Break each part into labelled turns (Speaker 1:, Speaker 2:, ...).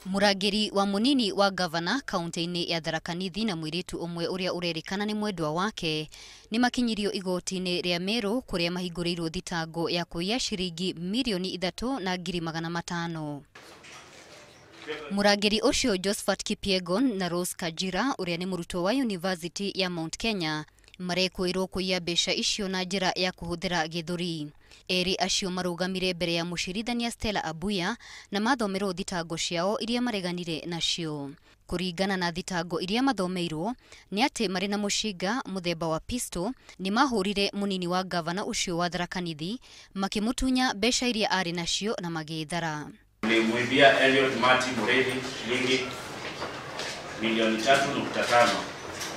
Speaker 1: Mũrangĩri wa mũnini wa gavana kaunti-inĩ ya Tharaka Nithi na mũirĩtu ũmwe ũrĩa ũrerĩkana nĩ mwendwa wake nĩ makinyirio igoti-inĩ rĩa Meru kũrĩa mahingũrĩirwo thitango ya kũiya ciringi 3,500,000. Mũrangĩri ũcio Josephat Kipyegon na Rose Kajira ũrĩa nĩ mũrutwo wa University ya Mount Kenya marekũĩrwo kũiya mbeca icio na njĩra ya kũhũthĩra gĩthũri. Erĩ acio marũgamire mbere ya mũcirithania Stella Abuya na mathomerwo thitango ciao iria mareganire nacio. Kũringana na thitango iria mathomeirwo nĩ atĩ marĩ na mũcinga mũthemba wa pistol nĩ mahũrire mũnini wa gavana ũcio wa Tharaka Nithi makĩmũtunya mbeca iria arĩ nacio na magĩthara.
Speaker 2: Nilimwibia Eliud Mati Murithi shilingi milioni 3.5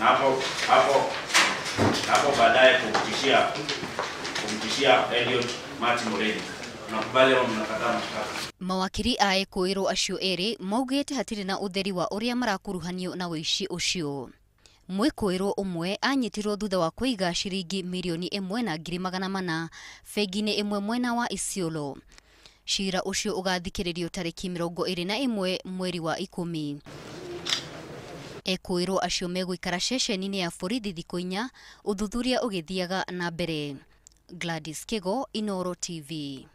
Speaker 2: na hapo baadaye kumtishia Eliud Mati Murithi. Mnakubali au mnakataa mashtaka?
Speaker 1: Mawakiri a ekũĩrwo acio erĩ maugĩte hatirĩ na ũtheri wa ũrĩa marakuruhanio na ũici ũcio. Mwĩkũĩrwo ũmwe anyitirwo thutha wa kũiga ciringi 1,400,000 bengi-inĩ ĩmwe mwena wa Isiolo. Cira ũcio ũgathikĩrĩrio tarĩki 21 mweri wa 10. Ekũĩrwo acio megũikara ceceni-inĩ ya borithi thikũ 4 ũthuthuria ũgĩthiaga na mbere. Gladys Kigo, Inooro TV.